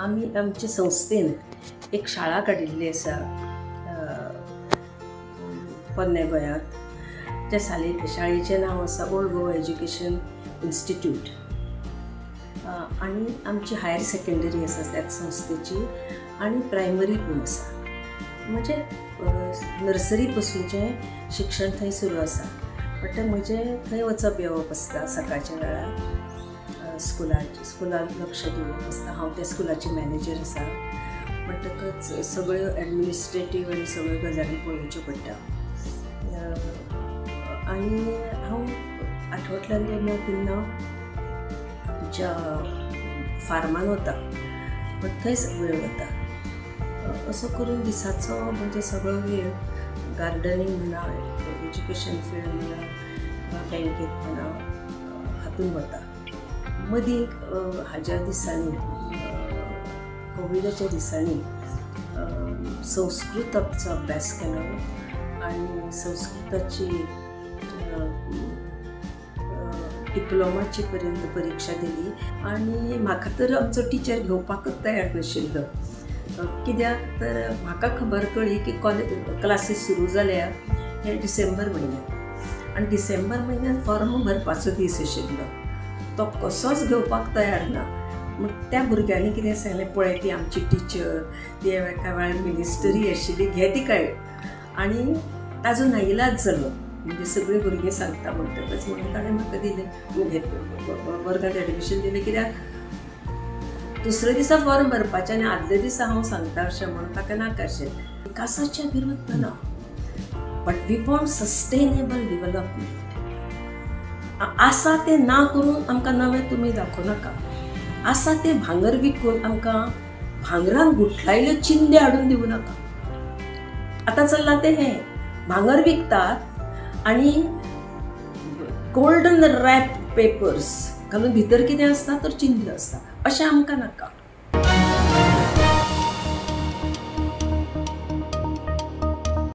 आमी आमचे संस्थेन एक शाळा काडिल्ली आसा पोरण्या गोंयांत. त्या शाळेचें नांव आसा ओल्ड गोवा एज्युकेशन इन्स्टिट्यूट. आनी आमची हायर सेकेंडरी आसा त्याच संस्थेची आनी प्रायमरी पूण आसा. म्हणजे नर्सरी पासूनचें शिक्षण थंय सुरू आसा. म्हणटकीर म्हजें थंय वचप येवप आसता सकाळच्या वेळार. स्कुलाक लक्ष दिवप आसता. हांव त्या स्कुलाची मॅनेजर आसा म्हणटकच सगळ्यो एडमिनिस्ट्रेटीव आनी सगळ्यो गजाली पळोवच्यो पडटा. आनी हांव आठवड्यांतल्यान दोनदा तीनदा आमच्या फार्मान वता, बट थंयच वेळ वता. असो करून दिसाचो म्हणजे सगळो वेळ गार्डनींग म्हणा, एज्युकेशन फिल्ड म्हणा, बँकेत म्हणा हातून वता. मदीं हाज्या दिसांनी कोविडाच्या दिसांनी संस्कृताचो अभ्यास केलो आनी संस्कृताची डिप्लोमाची पर्यंत परिक्षा दिली. आनी म्हाका तर आमचो टिचर घेवपाकच तयार नाशिल्लो. कित्याक तर म्हाका खबर कळ्ळी की क्लासीस सुरू जाल्या हे डिसेंबर म्हयन्यांत आनी डिसेंबर म्हयन्यांत फॉर्म भरपाचो दीस आशिल्लो. तो कसोच घेवपाक तयार ना. मग त्या भुरग्यांनी कितें सांगलें, पळय ती आमची टिचर, ती एका वेळार मिनिस्टरी आशिल्ली, घे तिका. आनी ताजो नाइलाज जालो. म्हणजे सगळीं भुरगीं सांगता म्हणटकच म्हणून ताणें म्हाका दिलें, वर्गांत एडमिशन दिलें. कित्याक दुसऱ्या दिसा फॉर्म भरपाचें आनी आदल्या दिसा हांव सांगता अशें म्हणून ताका नाका आशिल्लें. विकासाच्या विरुद्ध ना, but we want sustainable development. आसा तें ना करून आमकां नवें तुमी दाखोवं नाका. आसा तें भांगर विकून आमकां भांगरान गुठलायल्यो चिंदे हाडून दिवं नाका. आतां चल्लां तें हें, भांगर विकतात आनी गोल्डन रॅप पेपर्स घालून भितर कितें आसता तर चिंदी आसता. अशें आमकां नाका.